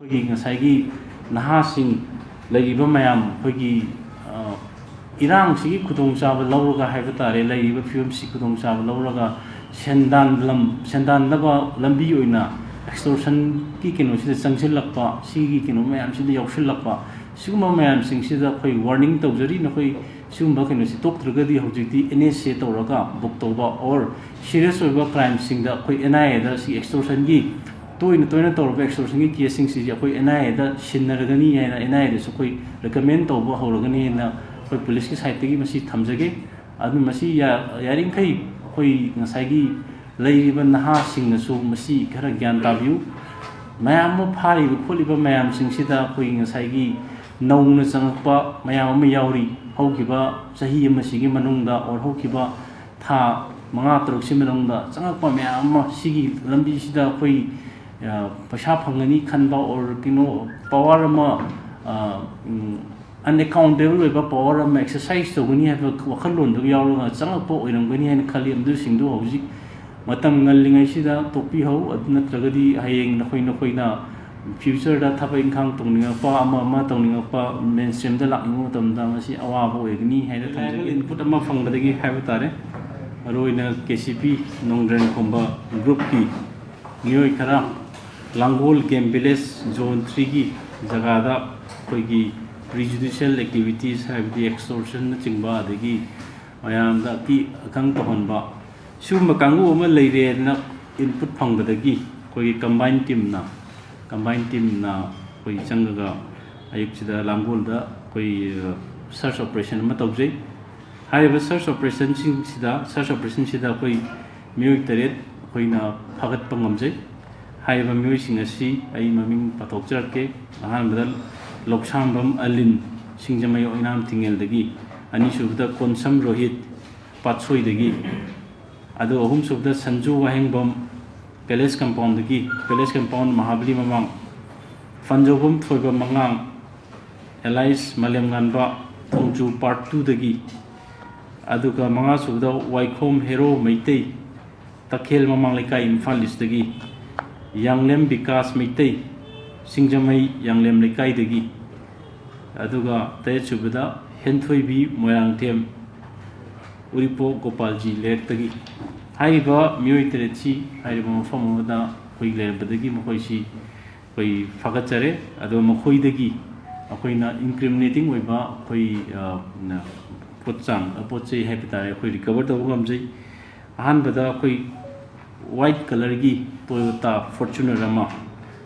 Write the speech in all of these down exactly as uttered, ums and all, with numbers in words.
ꯑꯩꯈꯣꯏꯒꯤ ꯉꯁꯥꯏꯒꯤ ꯅꯍꯥꯁꯤꯡ ꯂꯩꯔꯤꯕ ꯃꯌꯥꯝ, ꯑꯩꯈꯣꯏꯒꯤ ꯏꯔꯥꯡꯁꯤꯒꯤ ꯈꯨꯗꯣꯡꯆꯥꯕ ꯂꯧꯔꯒ ꯍꯥꯏꯕ ꯇꯥꯔꯦ, ꯂꯩꯔꯤꯕ ꯐꯤꯕꯝꯁꯤ ꯈꯨꯗꯣꯡꯆꯥꯕ ꯂꯧꯔꯒ ꯁꯦꯟꯗꯥꯟ ꯂꯝ ꯁꯦꯟꯗꯥꯟꯅꯕ ꯂꯝꯕꯤ ꯑꯣꯏꯅ ꯑꯦꯛꯁꯇꯣꯔꯁꯟꯒꯤ ꯀꯩꯅꯣꯁꯤꯗ ꯆꯪꯁꯤꯜꯂꯛꯄ, ꯁꯤꯒꯤ ꯀꯩꯅꯣ ꯃꯌꯥꯝꯁꯤꯗ ꯌꯥꯎꯁꯤꯜꯂꯛꯄ, ꯁꯤꯒꯨꯝꯕ ꯃꯌꯥꯝꯁꯤꯡꯁꯤꯗ ꯑꯩꯈꯣꯏ ꯋꯥꯔꯅꯤꯡ ꯇꯧꯖꯔꯤ꯫ ꯅꯈꯣꯏ ꯁꯤꯒꯨꯝꯕ ꯀꯩꯅꯣꯁꯤ ꯇꯣꯛꯇ꯭ꯔꯒꯗꯤ ꯍꯧꯖꯤꯛꯇꯤ ꯑꯦꯟ ꯑꯦꯁ ꯑꯦ ꯇꯧꯔꯒ ꯕꯨꯛ ꯇꯧꯕ ꯑꯣꯔ ꯁꯤꯔꯤꯌꯁ ꯑꯣꯏꯕ ꯀ꯭ꯔꯥꯏꯝꯁꯤꯡꯗ ꯑꯩꯈꯣꯏ ꯑꯦꯟ ꯑꯥꯏ ꯑꯦꯗ ꯁꯤ ꯑꯦꯛꯁꯇꯣꯔꯁꯟꯒꯤ ꯇꯣꯏꯅ ꯇꯣꯏꯅ ꯇꯧꯔꯕ ꯑꯦꯛꯁꯇꯣꯔꯁꯟꯒꯤ ꯀꯦꯁꯁꯤꯡꯁꯤꯗꯤ ꯑꯩꯈꯣꯏ ꯑꯦꯟ ꯑꯥꯏ ꯑꯦꯗ ꯁꯤꯟꯅꯔꯒꯅꯤ ꯍꯥꯏꯅ, ꯑꯦꯟ ꯑꯥꯏ ꯑꯦꯗꯁꯨ ꯑꯩꯈꯣꯏ ꯔꯤꯀꯃꯦꯟ ꯇꯧꯕ ꯍꯧꯔꯒꯅꯤ ꯍꯥꯏꯅ ꯑꯩꯈꯣꯏ ꯄꯨꯂꯤꯁꯀꯤ ꯁꯥꯏꯠꯇꯒꯤ ꯃꯁꯤ ꯊꯝꯖꯒꯦ꯫ ꯑꯗꯨ ꯃꯁꯤ ꯌꯥꯔꯤꯈꯩ ꯑꯩꯈꯣꯏ ꯉꯁꯥꯏꯒꯤ ꯂꯩꯔꯤꯕ ꯅꯍꯥꯁꯤꯡꯅꯁꯨ ꯃꯁꯤ ꯈꯔ ꯒ꯭ꯌꯥꯟ ꯇꯥꯕꯤꯌꯨ꯫ ꯃꯌꯥꯝ ꯑꯃ ꯐꯥꯔꯤꯕ ꯈꯣꯠꯂꯤꯕ ꯃꯌꯥꯝꯁꯤꯡꯁꯤꯗ ꯑꯩꯈꯣꯏꯒꯤ ꯉꯁꯥꯏꯒꯤ ꯅꯧꯅ ꯆꯪꯉꯛꯄ ꯃꯌꯥꯝ ꯑꯃ ꯌꯥꯎꯔꯤ꯫ ꯍꯧꯈꯤꯕ ꯆꯍꯤ ꯑꯃꯁꯤꯒꯤ ꯃꯅꯨꯡꯗ ꯑꯣꯔ ꯍꯧꯈꯤꯕ ꯊꯥ ꯃꯉꯥ ꯇꯔꯨꯛꯁꯤ ꯃꯅꯨꯡꯗ ꯆꯪꯉꯛꯄ ꯃꯌꯥꯝ ꯑꯃ ꯁꯤꯒꯤ ꯂꯝꯕꯤꯁꯤꯗ ꯑꯩꯈꯣꯏ ꯄꯩꯁꯥ ꯐꯪꯒꯅꯤ ꯈꯟꯕ ꯑꯣꯔ ꯀꯩꯅꯣ ꯄꯋꯥꯔ ꯑꯃ ꯑꯟꯑꯦꯀꯥꯎꯟꯇꯦꯕꯜ ꯑꯣꯏꯕ ꯄꯋꯥꯔ ꯑꯃ ꯑꯦꯛꯁꯔꯁꯥꯏꯁ ꯇꯧꯒꯅꯤ ꯍꯥꯏꯕ ꯋꯥꯈꯜꯂꯣꯟꯗꯨ ꯌꯥꯎꯔꯒ ꯆꯪꯉꯛꯄ ꯑꯣꯏꯔꯝꯒꯅꯤ ꯍꯥꯏꯅ ꯈꯜꯂꯤ꯫ ꯑꯗꯨꯁꯤꯡꯗꯨ ꯍꯧꯖꯤꯛ ꯃꯇꯝ ꯉꯜꯂꯤꯉꯩꯁꯤꯗ ꯇꯣꯛꯄꯤꯍꯧ꯫ ꯑꯗꯨ ꯅꯠꯇ꯭ꯔꯒꯗꯤ ꯍꯌꯦꯡ ꯅꯈꯣꯏ ꯅꯈꯣꯏꯅ ꯐ꯭ꯌꯨꯆꯔꯗ ꯊꯕꯛ ꯏꯪꯈꯥꯡ ꯇꯧꯅꯤꯡꯉꯛꯄ, ꯑꯃ ꯑꯃ ꯇꯧꯅꯤꯡꯉꯛꯄ, ꯃꯦꯟ ꯁ꯭ꯇ꯭ꯔꯤꯝꯗ ꯂꯥꯛꯅꯤꯡꯕ ꯃꯇꯝꯗ ꯃꯁꯤ ꯑꯋꯥꯕ ꯑꯣꯏꯒꯅꯤ ꯍꯥꯏꯅ ꯊꯝꯖꯒꯦ꯫ ꯏꯟꯄꯨꯠ ꯑꯃ ꯐꯪꯕꯗꯒꯤ ꯍꯥꯏꯕ ꯇꯥꯔꯦ, ꯃꯔꯨꯑꯣꯏꯅ ꯀꯦ ꯁꯤ ꯄꯤ ꯅꯣꯡꯗ꯭ꯔꯦꯟ ꯈꯣꯝꯕ ꯒ꯭ꯔꯨꯞꯀꯤ ꯃꯤꯑꯣꯏ ꯈꯔ ꯂꯥꯡꯒꯣꯜ ꯒꯦꯝ ꯚꯤꯂꯦꯖ ꯖꯣꯟ ꯊ꯭ꯔꯤꯒꯤ ꯖꯒꯥꯗ ꯑꯩꯈꯣꯏꯒꯤ ꯄ꯭ꯔꯤꯖꯨꯗꯤꯁꯤꯌꯦꯜ ꯑꯦꯛꯇꯤꯚꯤꯇꯤꯁ, ꯍꯥꯏꯕꯗꯤ ꯑꯦꯛꯁꯇꯣꯔꯁꯟꯅꯆꯤꯡꯕ, ꯑꯗꯒꯤ ꯃꯌꯥꯝꯗ ꯑꯀꯤ ꯑꯈꯪ ꯇꯧꯍꯟꯕ, ꯁꯤꯒꯨꯝꯕ ꯀꯥꯡꯕꯨ ꯑꯃ ꯂꯩꯔꯦꯅ ꯏꯟꯄꯨꯠ ꯐꯪꯕꯗꯒꯤ ꯑꯩꯈꯣꯏꯒꯤ ꯀꯝꯕꯥꯏꯟ ꯇꯤꯝꯅ, ꯀꯝꯕꯥꯏꯟ ꯇꯤꯝꯅ ꯑꯩꯈꯣꯏ ꯆꯪꯉꯒ ꯑꯌꯨꯛꯁꯤꯗ ꯂꯥꯡꯒꯣꯜꯗ ꯑꯩꯈꯣꯏ ꯁꯔꯆ ꯑꯣꯄꯔꯦꯁꯟ ꯑꯃ ꯇꯧꯖꯩ꯫ ꯍꯥꯏꯔꯤꯕ ꯁꯔꯆ ꯑꯣꯄꯔꯦꯁꯟꯁꯤꯡꯁꯤꯗ, ꯁꯔꯆ ꯑꯣꯄꯔꯦꯁꯟꯁꯤꯗ ꯑꯩꯈꯣꯏ ꯃꯤꯑꯣꯏ ꯇꯔꯦꯠ ꯑꯩꯈꯣꯏꯅ ꯐꯥꯒꯠꯄ ꯉꯝꯖꯩ꯫ ꯍꯥꯏꯔꯤꯕ ꯃꯤꯑꯣꯏꯁꯤꯡ ꯑꯁꯤ ꯑꯩ ꯃꯃꯤꯡ ꯄꯥꯊꯣꯛꯆꯔꯛꯀꯦ꯫ ꯑꯍꯥꯟꯕꯗ ꯂꯧꯁꯥꯝꯕꯝ ꯑꯂꯤꯟ, ꯁꯤꯡꯖꯃꯩ ꯑꯣꯏꯅꯥꯝ ꯊꯤꯡꯉꯦꯜꯗꯒꯤ, ꯑꯅꯤꯁꯨꯕꯗ ꯀꯣꯟꯁꯝ ꯔꯣꯍꯤꯠ, ꯄꯥꯠꯁꯣꯏꯗꯒꯤ, ꯑꯗꯨ ꯑꯍꯨꯝꯁꯨꯕꯗ ꯁꯟꯖꯨ ꯋꯥꯍꯦꯡꯕꯝ, ꯄꯦꯂꯦꯁ ꯀꯝꯄꯥꯎꯟꯗꯒꯤ, ꯄꯦꯂꯦꯁ ꯀꯝꯄꯥꯎꯟ ꯃꯍꯥꯕꯂꯤ ꯃꯃꯥꯡ, ꯐꯟꯖꯧꯕꯝ ꯊꯣꯏꯕ ꯃꯉꯥꯡ, ꯑꯦꯂꯥꯏꯁ ꯃꯥꯂꯦꯝꯉꯥꯟꯕ, ꯊꯣꯡꯖꯨ ꯄꯥꯔꯠ ꯇꯨꯗꯒꯤ, ꯑꯗꯨꯒ ꯃꯉꯥꯁꯨꯕꯗ ꯋꯥꯏꯈꯣꯝ ꯍꯦꯔꯣ ꯃꯩꯇꯩ, ꯇꯈꯦꯜ ꯃꯃꯥꯡ ꯂꯩꯀꯥꯏ, ꯏꯝꯐꯥꯜ ꯏꯁꯇꯒꯤ, ꯌꯥꯡꯂꯦꯝ ꯕꯤꯀꯥꯁ ꯃꯩꯇꯩ, ꯁꯤꯡꯖꯃꯩ ꯌꯥꯡꯂꯦꯝ ꯂꯩꯀꯥꯏꯗꯒꯤ, ꯑꯗꯨꯒ ꯇꯔꯦꯠꯁꯨꯕꯗ ꯍꯦꯟꯊꯣꯏꯕꯤ ꯃꯣꯏꯔꯥꯡꯊꯦꯝ ꯎꯔꯤꯄꯣꯛ ꯒꯣꯄꯥꯜꯖꯤ ꯂꯩꯔꯛꯇꯒꯤ꯫ ꯍꯥꯏꯔꯤꯕ ꯃꯤꯑꯣꯏ ꯇꯔꯦꯠꯁꯤ ꯍꯥꯏꯔꯤꯕ ꯃꯐꯝ ꯑꯃꯗ ꯑꯩꯈꯣꯏ ꯂꯩꯔꯝꯕꯗꯒꯤ ꯃꯈꯣꯏꯁꯤ ꯑꯩꯈꯣꯏ ꯐꯥꯒꯠꯆꯔꯦ꯫ ꯑꯗꯣ ꯃꯈꯣꯏꯗꯒꯤ ꯑꯩꯈꯣꯏꯅ incriminating ꯑꯣꯏꯕ ꯑꯩꯈꯣꯏ, ꯑ, ꯅ-, ꯄꯣꯠꯆꯥꯡ, ꯄꯣꯠ ꯆꯩ ꯍꯥꯏꯕ ꯇꯥꯔꯦ, ꯑꯩꯈꯣꯏ recover ꯇꯧꯕ ꯉꯝꯖꯩ꯫ ꯑꯍꯥꯟꯕꯗ ꯑꯩꯈꯣꯏ white colourꯒꯤ Toyota Fortuner ꯑꯃ,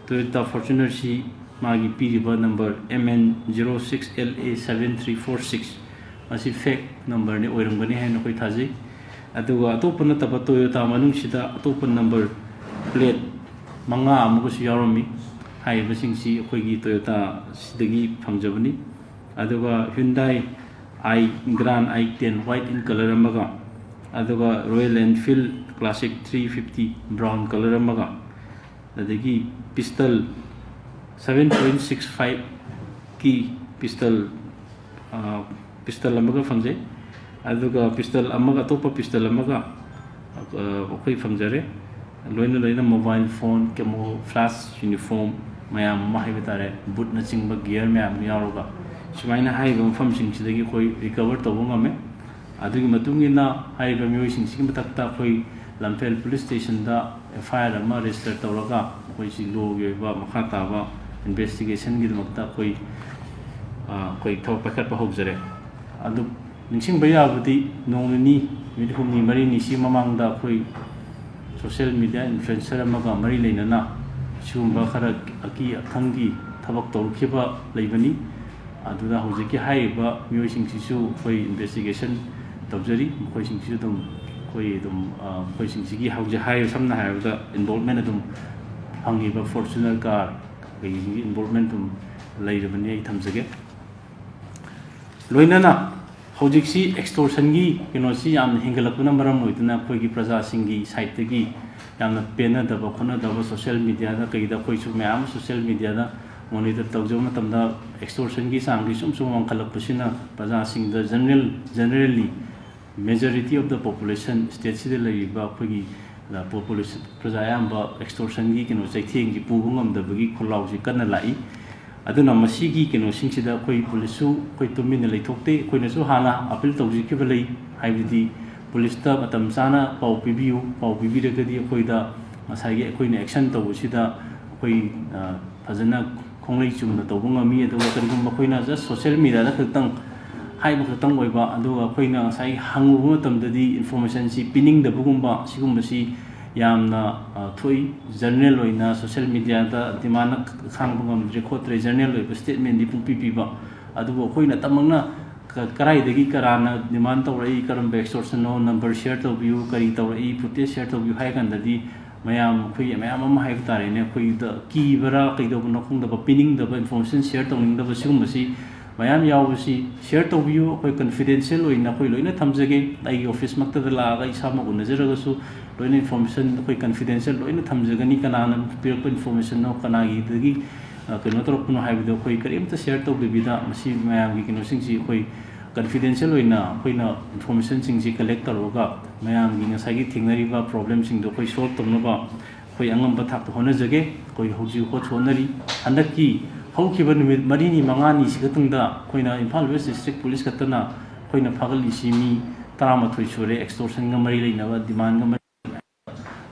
Toyota Fortunerꯁꯤ ꯃꯥꯒꯤ ꯄꯤꯔꯤꯕ number M N zero six L A seven three four six, ꯃꯁꯤ fake numberꯅꯤ, ꯑꯣꯏꯔꯝꯒꯅꯤ ꯍꯥꯏꯅ ꯑꯩꯈꯣꯏ ꯊꯥꯖꯩ꯫ ꯑꯗꯨꯒ ꯑꯇꯣꯞꯄ ꯅꯠꯇꯕ Toyota ꯃꯅꯨꯡꯁꯤꯗ ꯑꯇꯣꯞꯄ number plate ꯃꯉꯥ ꯑꯃꯒꯁꯨ ꯌꯥꯎꯔꯝꯃꯤ꯫ ꯍꯥꯏꯔꯤꯕꯁꯤꯡꯁꯤ ꯑꯩꯈꯣꯏꯒꯤ Toyotaꯁꯤꯗꯒꯤ ꯐꯪꯖꯕꯅꯤ꯫ ꯑꯗꯨꯒ Hyundai i Grand i ten white in colour ꯑꯃꯒ, ꯑꯗꯨꯒ Royal Enfield Classic three fifty brown colour ꯑꯃꯒ, ꯑꯗꯒꯤ pistol seven point six fiveꯀꯤ pistol, ꯑ, pistol ꯑꯃꯒ ꯐꯪꯖꯩ꯫ ꯑꯗꯨꯒ pistol ꯑꯃꯒ, ꯑꯇꯣꯞꯄ pistol ꯑꯃꯒ, ꯑ, ꯑꯩꯈꯣꯏ ꯐꯪꯖꯔꯦ꯫ ꯂꯣꯏꯅ ꯂꯣꯏꯅ mobile phone, camouflage uniform ꯃꯌꯥꯝ ꯑꯃ ꯍꯥꯏꯕ ꯇꯥꯔꯦ, bootꯅꯆꯤꯡꯕ gear ꯃꯌꯥꯝ ꯌꯥꯎꯔꯒ, ꯁꯨꯃꯥꯏꯅ ꯍꯥꯏꯔꯤꯕ ꯃꯐꯝꯁꯤꯡꯁꯤꯗꯒꯤ ꯑꯩꯈꯣꯏ recover ꯇꯧꯕ ꯉꯝꯃꯦ꯫ ꯑꯗꯨꯒꯤ ꯃꯇꯨꯡ ꯏꯟꯅ ꯍꯥꯏꯔꯤꯕ ꯃꯤꯑꯣꯏꯁꯤꯡꯁꯤꯒꯤ ꯃꯊꯛꯇ ꯑꯩꯈꯣꯏ ꯂꯝꯐꯦꯜ police stationꯗ F I R ꯑꯃ register ꯇꯧꯔꯒ, ꯑꯩꯈꯣꯏꯁꯤ lawꯒꯤ ꯑꯣꯏꯕ ꯃꯈꯥ ꯇꯥꯕ investigationꯒꯤꯗꯃꯛꯇ ꯑꯩꯈꯣꯏ, ꯑ, ꯑꯩꯈꯣꯏ ꯊꯕꯛ ꯄꯥꯏꯈꯠꯄ ꯍꯧꯖꯔꯦ꯫ ꯑꯗꯨ ꯅꯤꯡꯁꯤꯡꯕ ꯌꯥꯕꯗꯤ, ꯅꯣꯡ ꯅꯤꯅꯤ, ꯅꯨꯃꯤꯠ ꯍꯨꯝꯅꯤ ꯃꯔꯤꯅꯤ ꯁꯤ ꯃꯃꯥꯡꯗ ꯑꯩꯈꯣꯏ social media influencer ꯑꯃꯒ ꯃꯔꯤ ꯂꯩꯅꯅ ꯁꯤꯒꯨꯝꯕ ꯈꯔ ꯑꯀꯤ ꯑꯈꯪꯒꯤ ꯊꯕꯛ ꯇꯧꯔꯛꯈꯤꯕ ꯂꯩꯕꯅꯤ꯫ ꯑꯗꯨꯅ ꯍꯧꯖꯤꯛꯀꯤ ꯍꯥꯏꯔꯤꯕ ꯃꯤꯑꯣꯏꯁꯤꯡꯁꯤꯁꯨ ꯑꯩꯈꯣꯏ investigation ꯇꯧꯖꯔꯤ꯫ ꯃꯈꯣꯏꯁꯤꯡꯁꯤꯁꯨ ꯑꯗꯨꯝ ꯑꯩꯈꯣꯏ ꯑꯗꯨꯝ, ꯑ, ꯃꯈꯣꯏꯁꯤꯡꯁꯤꯒꯤ ꯍꯧꯖꯤꯛ ꯍꯥꯏꯔꯤꯕ, ꯁꯝꯅ ꯍꯥꯏꯔꯕꯗ, involvement ꯑꯗꯨꯝ ꯐꯪꯉꯤꯕ Fortuner car ꯀꯩꯁꯤꯒꯤ involvement ꯑꯗꯨꯝ ꯂꯩꯔꯕꯅꯤ ꯑꯩ ꯊꯝꯖꯒꯦ꯫ ꯂꯣꯏꯅꯅ ꯍꯧꯖꯤꯛꯁꯤ extortionꯒꯤ ꯀꯩꯅꯣꯁꯤ ꯌꯥꯝꯅ ꯍꯦꯟꯒꯠꯂꯛꯄꯅ ꯃꯔꯝ ꯑꯣꯏꯗꯨꯅ ꯑꯩꯈꯣꯏꯒꯤ ꯄ꯭ꯔꯖꯥꯁꯤꯡꯒꯤ sideꯇꯒꯤ ꯌꯥꯝꯅ ꯄꯦꯟꯅꯗꯕ ꯈꯣꯠꯅꯗꯕ social mediaꯗ ꯀꯩꯗ ꯑꯩꯈꯣꯏꯁꯨ ꯃꯌꯥꯝ social mediaꯗ monitor ꯇꯧꯖꯕ ꯃꯇꯝꯗ extortionꯒꯤ ꯆꯥꯡꯁꯤ ꯁꯨꯝ ꯁꯨꯝ ꯋꯥꯡꯈꯠꯂꯛꯄꯁꯤꯅ ꯄ꯭ꯔꯖꯥꯁꯤꯡꯗ general, generally majority of the population stateꯁꯤꯗ ꯂꯩꯔꯤꯕ ꯑꯩꯈꯣꯏꯒꯤ ꯄꯨꯂꯤꯁ ꯄ꯭ꯔꯖꯥ ꯑꯌꯥꯝꯕ ꯑꯦꯛꯁꯇꯣꯔꯁꯟꯒꯤ ꯀꯩꯅꯣ ꯆꯩꯊꯦꯡꯒꯤ ꯄꯨꯕ ꯉꯝꯗꯕꯒꯤ ꯈꯣꯜꯂꯥꯎꯁꯤ ꯀꯟꯅ ꯂꯥꯛꯏ꯫ ꯑꯗꯨꯅ ꯃꯁꯤꯒꯤ ꯀꯩꯅꯣꯁꯤꯡꯁꯤꯗ ꯑꯩꯈꯣꯏ ꯄꯨꯂꯤꯁꯁꯨ ꯑꯩꯈꯣꯏ ꯇꯨꯃꯤꯟꯅ ꯂꯩꯊꯣꯛꯇꯦ꯫ ꯑꯩꯈꯣꯏꯅꯁꯨ ꯍꯥꯟꯅ ꯑꯄꯤꯜ ꯇꯧꯖꯈꯤꯕ ꯂꯩ, ꯍꯥꯏꯕꯗꯤ ꯄꯨꯂꯤꯁꯇ ꯃꯇꯝ ꯆꯥꯅ ꯄꯥꯎ ꯄꯤꯕꯤꯌꯨ, ꯄꯥꯎ ꯄꯤꯕꯤꯔꯒꯗꯤ ꯑꯩꯈꯣꯏꯗ ꯉꯁꯥꯏꯒꯤ ꯑꯩꯈꯣꯏꯅ ꯑꯦꯛꯁꯟ ꯇꯧꯕꯁꯤꯗ ꯑꯩꯈꯣꯏ ꯐꯖꯅ ꯈꯣꯡꯂꯩ ꯆꯨꯝꯅ ꯇꯧꯕ ꯉꯝꯃꯤ꯫ ꯑꯗꯨꯒ ꯀꯔꯤꯒꯨꯝꯕ ꯑꯩꯈꯣꯏꯅ ꯖꯁ ꯁꯣꯁꯦꯜ ꯃꯦꯗꯤꯌꯥꯗ ꯈꯛꯇꯪ ꯍꯥꯏꯕ ꯈꯛꯇꯪ ꯑꯣꯏꯕ, ꯑꯗꯨꯒ ꯑꯩꯈꯣꯏꯅ ꯉꯁꯥꯏ ꯍꯪꯉꯨꯕ ꯃꯇꯝꯗꯗꯤ ꯏꯟꯐꯣꯔꯃꯦꯁꯟꯁꯤ ꯄꯤꯅꯤꯡꯗꯕꯒꯨꯝꯕ ꯁꯤꯒꯨꯝꯕꯁꯤ ꯌꯥꯝꯅ ꯊꯣꯛꯏ꯫ ꯖꯔꯅꯦꯜ ꯑꯣꯏꯅ ꯁꯣꯁꯦꯜ ꯃꯦꯗꯤꯌꯥꯗ ꯗꯤꯃꯥꯟꯅ ꯈꯥꯡꯕ ꯉꯝꯗ꯭ꯔꯦ ꯈꯣꯠꯇ꯭ꯔꯦ, ꯖꯔꯅꯦꯜ ꯑꯣꯏꯕ ꯁ꯭ꯇꯦꯠꯃꯦꯟꯗꯤ ꯄꯨꯡꯄꯤ ꯄꯤꯕ, ꯑꯗꯨꯕꯨ ꯑꯩꯈꯣꯏꯅ ꯇꯝꯃꯛꯅ ꯀꯔꯥꯏꯗꯒꯤ ꯀꯔꯥꯅ ꯗꯤꯃꯥꯟ ꯇꯧꯔꯛꯏ, ꯀꯔꯝꯕ ꯑꯦꯛꯁꯇꯣꯔꯁꯟꯅꯣ, ꯅꯝꯕꯔ ꯁꯤꯌꯔ ꯇꯧꯕꯤꯌꯨ, ꯀꯔꯤ ꯇꯧꯔꯛꯏ, ꯐꯨꯇꯦꯖ ꯁꯤꯌꯔ ꯇꯧꯕꯤꯌꯨ ꯍꯥꯏ ꯀꯥꯟꯗꯗꯤ ꯃꯌꯥꯝ ꯑꯩꯈꯣꯏ ꯃꯌꯥꯝ ꯑꯃ ꯍꯥꯏꯕ ꯇꯥꯔꯦꯅꯦ, ꯑꯩꯈꯣꯏꯗ ꯀꯤꯕ꯭ꯔꯥ ꯀꯩꯗꯧꯕꯅꯣ ꯈꯪꯗꯕ, ꯄꯤꯅꯤꯡꯗꯕ, ꯏꯟꯐꯣꯔꯃꯦꯁꯟ ꯁꯤꯌꯔ ꯇꯧꯅꯤꯡꯗꯕ ꯁꯤꯒꯨꯝꯕꯁꯤ ꯃꯌꯥꯝ ꯌꯥꯎꯕꯁꯤ ꯁꯤꯌꯔ ꯇꯧꯕꯤꯌꯨ꯫ ꯑꯩꯈꯣꯏ ꯀꯟꯐꯤꯗꯦꯟꯁꯤꯌꯦꯜ ꯑꯣꯏꯅ ꯑꯩꯈꯣꯏ ꯂꯣꯏꯅ ꯊꯝꯖꯒꯦ꯫ ꯑꯩꯒꯤ ꯑꯣꯐꯤꯁꯃꯛꯇꯗ ꯂꯥꯛꯑꯒ ꯏꯁꯥꯃꯛ ꯎꯅꯖꯔꯒꯁꯨ ꯂꯣꯏꯅ ꯏꯟꯐꯣꯔꯃꯦꯁꯟ ꯑꯩꯈꯣꯏ ꯀꯟꯐꯤꯗꯦꯟꯁꯤꯌꯦꯜ ꯂꯣꯏꯅ ꯊꯝꯖꯒꯅꯤ꯫ ꯀꯅꯥꯅ ꯄꯤꯔꯛꯄ ꯏꯟꯐꯣꯔꯃꯦꯁꯟꯅꯣ, ꯀꯅꯥꯒꯤꯗꯒꯤ ꯀꯩꯅꯣ ꯇꯧꯔꯛꯄꯅꯣ ꯍꯥꯏꯕꯗꯣ ꯑꯩꯈꯣꯏ ꯀꯔꯤꯝꯇ ꯁꯤꯌꯔ ꯇꯧꯗꯕꯤꯗ ꯃꯁꯤ ꯃꯌꯥꯝꯒꯤ ꯀꯩꯅꯣꯁꯤꯡꯁꯤ ꯑꯩꯈꯣꯏ ꯀꯟꯐꯤꯗꯦꯟꯁꯤꯌꯦꯜ ꯑꯣꯏꯅ ꯑꯩꯈꯣꯏꯅ ꯏꯟꯐꯣꯔꯃꯦꯁꯟꯁꯤꯡꯁꯤ ꯀꯂꯦꯛ ꯇꯧꯔꯒ ꯃꯌꯥꯝꯒꯤ ꯉꯁꯥꯏꯒꯤ ꯊꯦꯡꯅꯔꯤꯕ ꯄ꯭ꯔꯣꯕ꯭ꯂꯦꯝꯁꯤꯡꯗꯣ ꯑꯩꯈꯣꯏ ꯁꯣꯜꯕ ꯇꯧꯅꯕ ꯑꯩꯈꯣꯏ ꯑꯉꯝꯕ ꯊꯥꯛꯇ ꯍꯣꯠꯅꯖꯒꯦ꯫ ꯑꯩꯈꯣꯏ ꯍꯧꯖꯤꯛ ꯍꯣꯠꯁꯨ ꯍꯣꯠꯅꯔꯤ꯫ ꯍꯟꯗꯛꯀꯤ ꯍꯧꯈꯤꯕ ꯅꯨꯃꯤꯠ ꯃꯔꯤꯅꯤ ꯃꯉꯥꯅꯤꯁꯤ ꯈꯛꯇꯪꯗ ꯑꯩꯈꯣꯏꯅ ꯏꯝꯐꯥꯜ ꯋꯦꯁ ꯗꯤꯁꯇ꯭ꯔꯤꯛ ꯄꯨꯂꯤꯁ ꯈꯛꯇꯅ ꯑꯩꯈꯣꯏꯅ ꯐꯥꯒꯠꯂꯤꯁꯤ ꯃꯤ ꯇꯔꯥꯃꯥꯊꯣꯏ ꯁꯨꯔꯦ, ꯑꯦꯛꯁꯇꯣꯔꯁꯟꯒ ꯃꯔꯤ ꯂꯩꯅꯕ, ꯗꯤꯃꯥꯟꯒ ꯃꯔꯤ꯫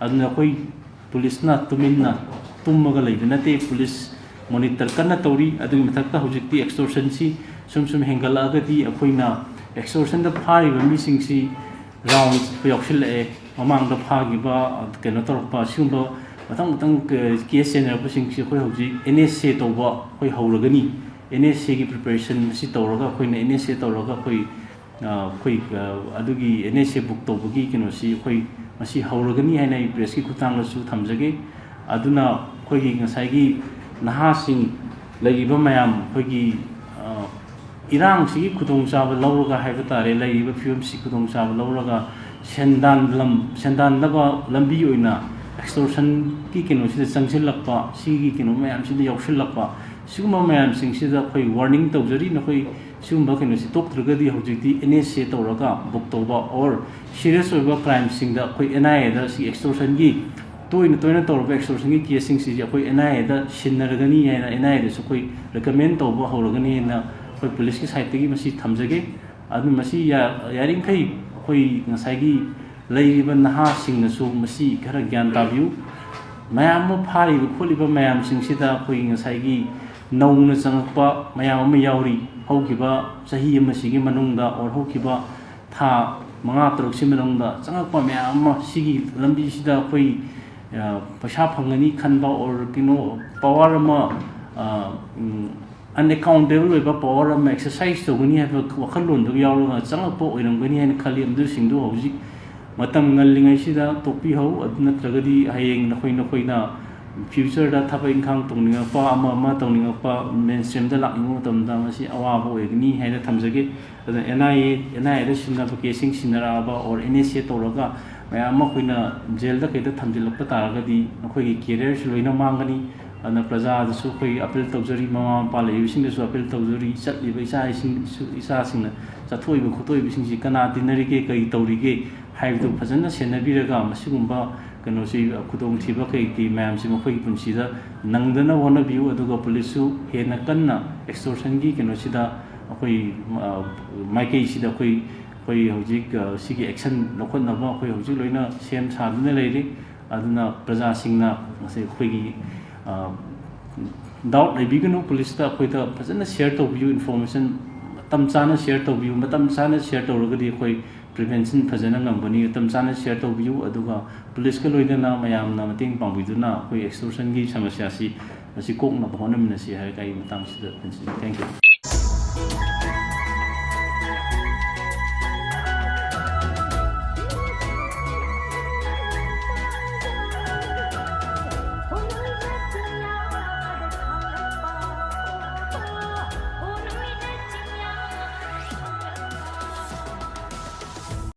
ꯑꯗꯨꯅ ꯑꯩꯈꯣꯏ ꯄꯨꯂꯤꯁꯅ ꯇꯨꯃꯤꯟꯅ ꯇꯨꯝꯃꯒ ꯂꯩꯕ ꯅꯠꯇꯦ꯫ ꯄꯨꯂꯤꯁ ꯃꯣꯅꯤꯇꯔ ꯀꯟꯅ ꯇꯧꯔꯤ꯫ ꯑꯗꯨꯒꯤ ꯃꯊꯛꯇ ꯍꯧꯖꯤꯛꯇꯤ ꯑꯦꯛꯁꯇꯣꯔꯁꯟꯁꯤ ꯁꯨꯝ ꯁꯨꯝ ꯍꯦꯟꯒꯠꯂꯛꯑꯒꯗꯤ ꯑꯩꯈꯣꯏꯅ ꯑꯦꯛꯁꯇꯣꯔꯁꯟꯗ ꯐꯥꯔꯤꯕ ꯃꯤꯁꯤꯡꯁꯤ ꯔꯥꯎꯟ ꯌꯥꯎꯁꯤꯜꯂꯛꯑꯦ꯫ ꯃꯃꯥꯡꯗ ꯐꯥꯈꯤꯕ, ꯀꯩꯅꯣ ꯇꯧꯔꯛꯄ, ꯑꯁꯤꯒꯨꯝꯕ ꯃꯊꯪ ꯃꯊꯪ ꯀꯦꯁ ꯆꯦꯟꯅꯔꯛꯄꯁꯤꯡꯁꯤ ꯑꯩꯈꯣꯏ ꯍꯧꯖꯤꯛ ꯑꯦꯟ ꯑꯦꯁ ꯑꯦ ꯇꯧꯕ ꯑꯩꯈꯣꯏ ꯍꯧꯔꯒꯅꯤ꯫ ꯑꯦꯟ ꯑꯦꯁ ꯑꯦꯒꯤ ꯄ꯭ꯔꯤꯄꯦꯔꯦꯁꯟ ꯑꯁꯤ ꯇꯧꯔꯒ ꯑꯩꯈꯣꯏꯅ ꯑꯦꯟ ꯑꯦꯁ ꯑꯦ ꯇꯧꯔꯒ ꯑꯩꯈꯣꯏ ꯑꯩꯈꯣꯏ ꯑꯗꯨꯒꯤ ꯑꯦꯟ ꯑꯦꯁ ꯑꯦ ꯕꯨꯛ ꯇꯧꯕꯒꯤ ꯀꯩꯅꯣꯁꯤ ꯑꯩꯈꯣꯏ ꯃꯁꯤ ꯍꯧꯔꯒꯅꯤ ꯍꯥꯏꯅ ꯑꯩ ꯄ꯭ꯔꯦꯁꯀꯤ ꯈꯨꯠꯊꯥꯡꯗꯁꯨ ꯊꯝꯖꯒꯦ꯫ ꯑꯗꯨꯅ ꯑꯩꯈꯣꯏꯒꯤ ꯉꯁꯥꯏꯒꯤ ꯅꯍꯥꯁꯤꯡ ꯂꯩꯔꯤꯕ ꯃꯌꯥꯝ ꯑꯩꯈꯣꯏꯒꯤ ꯏꯔꯥꯡꯁꯤꯒꯤ ꯈꯨꯗꯣꯡꯆꯥꯕ ꯂꯧꯔꯒ ꯍꯥꯏꯕ ꯇꯥꯔꯦ, ꯂꯩꯔꯤꯕ ꯐꯤꯕꯝꯁꯤ ꯈꯨꯗꯣꯡꯆꯥꯕ ꯂꯧꯔꯒ ꯁꯦꯟꯗꯥꯟ ꯂꯝ ꯁꯦꯟꯗꯥꯟꯅꯕ ꯂꯝꯕꯤ ꯑꯣꯏꯅ ꯑꯦꯛꯁꯇꯣꯔꯁꯟꯒꯤ ꯀꯩꯅꯣꯁꯤꯗ ꯆꯪꯁꯤꯜꯂꯛꯄ, ꯁꯤꯒꯤ ꯀꯩꯅꯣ ꯃꯌꯥꯝꯁꯤꯗ ꯌꯥꯎꯁꯤꯜꯂꯛꯄ, ꯁꯤꯒꯨꯝꯕ ꯃꯌꯥꯝꯁꯤꯡꯁꯤꯗ ꯑꯩꯈꯣꯏ ꯋꯥꯔꯅꯤꯡ ꯇꯧꯖꯔꯤ꯫ ꯅꯈꯣꯏ ꯁꯤꯒꯨꯝꯕ ꯀꯩꯅꯣꯁꯤ ꯇꯣꯛꯇ꯭ꯔꯒꯗꯤ ꯍꯧꯖꯤꯛꯇꯤ ꯑꯦꯟ ꯑꯦꯁ ꯑꯦ ꯇꯧꯔꯒ ꯕꯨꯛ ꯇꯧꯕ, ꯑꯣꯔ ꯁꯤꯔꯤꯌꯁ ꯑꯣꯏꯕ ꯀ꯭ꯔꯥꯏꯝꯁꯤꯡꯗ ꯑꯩꯈꯣꯏ ꯑꯦꯟ ꯑꯥꯏ ꯑꯦꯗ ꯁꯤ ꯑꯦꯛꯁꯇꯣꯔꯁꯟꯒꯤ ꯇꯣꯏꯅ ꯇꯣꯏꯅ ꯇꯧꯔꯕ ꯑꯦꯛꯁꯇꯣꯔꯁꯟꯒꯤ ꯀꯦꯁꯁꯤꯡꯁꯤꯗꯤ ꯑꯩꯈꯣꯏ ꯑꯦꯟ ꯑꯥꯏ ꯑꯦꯗ ꯁꯤꯟꯅꯔꯒꯅꯤ ꯍꯥꯏꯅ ꯑꯦꯟ ꯑꯥꯏ ꯑꯦꯗꯁꯨ ꯑꯩꯈꯣꯏ ꯔꯤꯀꯃꯦꯟ ꯇꯧꯕ ꯍꯧꯔꯒꯅꯤ ꯍꯥꯏꯅ ꯑꯩꯈꯣꯏ ꯄꯨꯂꯤꯁꯀꯤ ꯁꯥꯏꯠꯇꯒꯤ ꯃꯁꯤ ꯊꯝꯖꯒꯦ꯫ ꯑꯗꯨ ꯃꯁꯤ ꯌꯥ-, ꯌꯥꯔꯤꯃꯈꯩ ꯑꯩꯈꯣꯏ ꯉꯁꯥꯏꯒꯤ ꯂꯩꯔꯤꯕ ꯅꯍꯥꯁꯤꯡꯅꯁꯨ ꯃꯁꯤ ꯈꯔ ꯒ꯭ꯌꯥꯟ ꯇꯥꯕꯤꯌꯨ꯫ ꯃꯌꯥꯝ ꯑꯃ ꯐꯥꯔꯤꯕ ꯈꯣꯠꯂꯤꯕ ꯃꯌꯥꯝꯁꯤꯡꯁꯤꯗ ꯑꯩꯈꯣꯏ ꯉꯁꯥꯏꯒꯤ ꯅꯧꯅ ꯆꯪꯉꯛꯄ ꯃꯌꯥꯝ ꯑꯃ ꯌꯥꯎꯔꯤ꯫ ꯍꯧꯈꯤꯕ ꯆꯍꯤ ꯑꯃꯁꯤꯒꯤ ꯃꯅꯨꯡꯗ, ꯑꯣꯔ ꯍꯧꯈꯤꯕ ꯊꯥ ꯃꯉꯥ ꯇꯔꯨꯛꯁꯤ ꯃꯅꯨꯡꯗ ꯆꯪꯉꯛꯄ ꯃꯌꯥꯝ ꯑꯃ ꯁꯤꯒꯤ ꯂꯝꯕꯤꯁꯤꯗ ꯑꯩꯈꯣꯏ, ꯑ, ꯄꯩꯁꯥ ꯐꯪꯒꯅꯤ ꯈꯟꯕ, ꯑꯣꯔ ꯀꯩꯅꯣ ꯄꯋꯥꯔ ꯑꯃ, ꯑ, ꯎꯝ, ꯑꯟꯑꯦꯀꯥꯎꯟꯇꯦꯕꯜ ꯑꯣꯏꯕ ꯄꯋꯥꯔ ꯑꯃ ꯑꯦꯛꯁꯔꯁꯥꯏꯁ ꯇꯧꯒꯅꯤ ꯍꯥꯏꯕ ꯋꯥꯈꯜꯂꯣꯟꯗꯨ ꯌꯥꯎꯔꯒ ꯆꯪꯉꯛꯄ ꯑꯣꯏꯔꯝꯒꯅꯤ ꯍꯥꯏꯅ ꯈꯜꯂꯤ꯫ ꯑꯗꯨꯁꯤꯡꯗꯨ ꯍꯧꯖꯤꯛ ꯃꯇꯝ ꯉꯜꯂꯤꯉꯩꯁꯤꯗ ꯇꯣꯛꯄꯤꯍꯧ꯫ ꯑꯗꯨ ꯅꯠꯇ꯭ꯔꯒꯗꯤ ꯍꯌꯦꯡ ꯅꯈꯣꯏ ꯅꯈꯣꯏꯅ ꯐ꯭ꯌꯨꯆꯔꯗ ꯊꯕꯛ ꯏꯪꯈꯥꯡ ꯇꯧꯅꯤꯡꯉꯛꯄ, ꯑꯃ ꯑꯃ ꯇꯧꯅꯤꯡꯉꯛꯄ, ꯃꯦꯟ ꯁ꯭ꯇ꯭ꯔꯤꯝꯗ ꯂꯥꯛꯅꯤꯡꯕ ꯃꯇꯝꯗ ꯃꯁꯤ ꯑꯋꯥꯕ ꯑꯣꯏꯒꯅꯤ ꯍꯥꯏꯅ ꯊꯝꯖꯒꯦ꯫ ꯑꯗꯨꯅ ꯑꯦꯟ ꯑꯥꯏ ꯑꯦ, ꯑꯦꯟ ꯑꯥꯏ ꯑꯦꯗ ꯁꯤꯟꯅꯕ ꯀꯦꯁꯁꯤꯡ ꯁꯤꯟꯅꯔꯛꯑꯕ, ꯑꯣꯔ ꯑꯦꯟ ꯑꯦꯁ ꯑꯦ ꯇꯧꯔꯒ ꯃꯌꯥꯝ ꯑꯃ ꯑꯩꯈꯣꯏꯅ ꯖꯦꯜꯗ ꯀꯩꯗ ꯊꯝꯖꯤꯜꯂꯛꯄ ꯇꯥꯔꯒꯗꯤ ꯅꯈꯣꯏꯒꯤ ꯀꯦꯔꯤꯌꯔꯁꯨ ꯂꯣꯏꯅ ꯃꯥꯡꯒꯅꯤ꯫ ꯑꯗꯨꯅ ꯄ꯭ꯔꯖꯥꯗꯁꯨ ꯑꯩꯈꯣꯏ ꯑꯄꯤꯜ ꯇꯧꯖꯔꯤ, ꯃꯃꯥ ꯃꯄꯥ ꯂꯩꯔꯤꯕꯁꯤꯡꯗꯁꯨ ꯑꯄꯤꯜ ꯇꯧꯖꯔꯤ, ꯆꯠꯂꯤꯕ ꯏꯆꯥ ꯏꯁꯤꯡꯁꯨ, ꯏꯆꯥꯁꯤꯡꯅ ꯆꯠꯊꯣꯛꯏꯕ ꯈꯣꯠꯇꯣꯛꯏꯕꯁꯤꯡꯁꯤ ꯀꯅꯥ ꯇꯤꯟꯅꯔꯤꯒꯦ, ꯀꯔꯤ ꯇꯧꯔꯤꯒꯦ ꯍꯥꯏꯕꯗꯨ ꯐꯖꯅ ꯁꯦꯟꯅꯕꯤꯔꯒ ꯃꯁꯤꯒꯨꯝꯕ ꯀꯩꯅꯣꯁꯤ, ꯈꯨꯗꯣꯡꯊꯤꯕ ꯀꯩ ꯀꯩ ꯃꯌꯥꯝꯁꯤ ꯃꯈꯣꯏꯒꯤ ꯄꯨꯟꯁꯤꯗ ꯅꯪꯗꯅꯕ ꯍꯣꯠꯅꯕꯤꯌꯨ꯫ ꯑꯗꯨꯒ ꯄꯨꯂꯤꯁꯁꯨ ꯍꯦꯟꯅ ꯀꯟꯅ ꯑꯦꯛꯁꯇꯣꯔꯁꯟꯒꯤ ꯀꯩꯅꯣꯁꯤꯗ ꯑꯩꯈꯣꯏ, ꯑ, ꯃꯥꯏꯀꯩꯁꯤꯗ ꯑꯩꯈꯣꯏ, ꯑꯩꯈꯣꯏ ꯍꯧꯖꯤꯛ, ꯑ, ꯁꯤꯒꯤ ꯑꯦꯛꯁꯟ ꯂꯧꯈꯠꯅꯕ ꯑꯩꯈꯣꯏ ꯍꯧꯖꯤꯛ ꯂꯣꯏꯅ ꯁꯦꯝ ꯁꯥꯗꯨꯅ ꯂꯩꯔꯤ꯫ ꯑꯗꯨꯅ ꯄ꯭ꯔꯖꯥꯁꯤꯡꯅ ꯉꯁꯤ ꯑꯩꯈꯣꯏꯒꯤ, ꯑ, ꯗꯥꯎꯠ ꯂꯩꯕꯤꯒꯅꯨ꯫ ꯄꯨꯂꯤꯁꯇ ꯑꯩꯈꯣꯏꯗ ꯐꯖꯅ ꯁꯤꯌꯔ ꯇꯧꯕꯤꯌꯨ, ꯏꯟꯐꯣꯔꯃꯦꯁꯟ ꯃꯇꯝ ꯆꯥꯅ ꯁꯤꯌꯔ ꯇꯧꯕꯤꯌꯨ꯫ ꯃꯇꯝ ꯆꯥꯅ ꯁꯤꯌꯔ ꯇꯧꯔꯒꯗꯤ ꯑꯩꯈꯣꯏ ꯄ꯭ꯔꯤꯚꯦꯟꯁꯟ ꯐꯖꯅ ꯉꯝꯒꯅꯤ꯫ ꯃꯇꯝ ꯆꯥꯅ ꯁꯤꯌꯔ ꯇꯧꯕꯤꯌꯨ, ꯑꯗꯨꯒ ꯄꯨꯂꯤꯁꯀ ꯂꯣꯏꯅꯅ ꯃꯌꯥꯝꯅ ꯃꯇꯦꯡ ꯄꯥꯡꯕꯤꯗꯨꯅ ꯑꯩꯈꯣꯏ ꯑꯦꯛꯁꯇꯣꯔꯁꯟꯒꯤ ꯁꯃꯁ꯭ꯌꯥꯁꯤ ꯃꯁꯤ ꯀꯣꯛꯅꯕ ꯍꯣꯠꯅꯃꯤꯟꯅꯁꯤ ꯍꯥꯏꯔꯒ ꯑꯩ ꯃꯇꯥꯡꯁꯤꯗ ꯇꯦꯟꯁꯤꯟꯖꯔꯤ꯫ Thank you꯫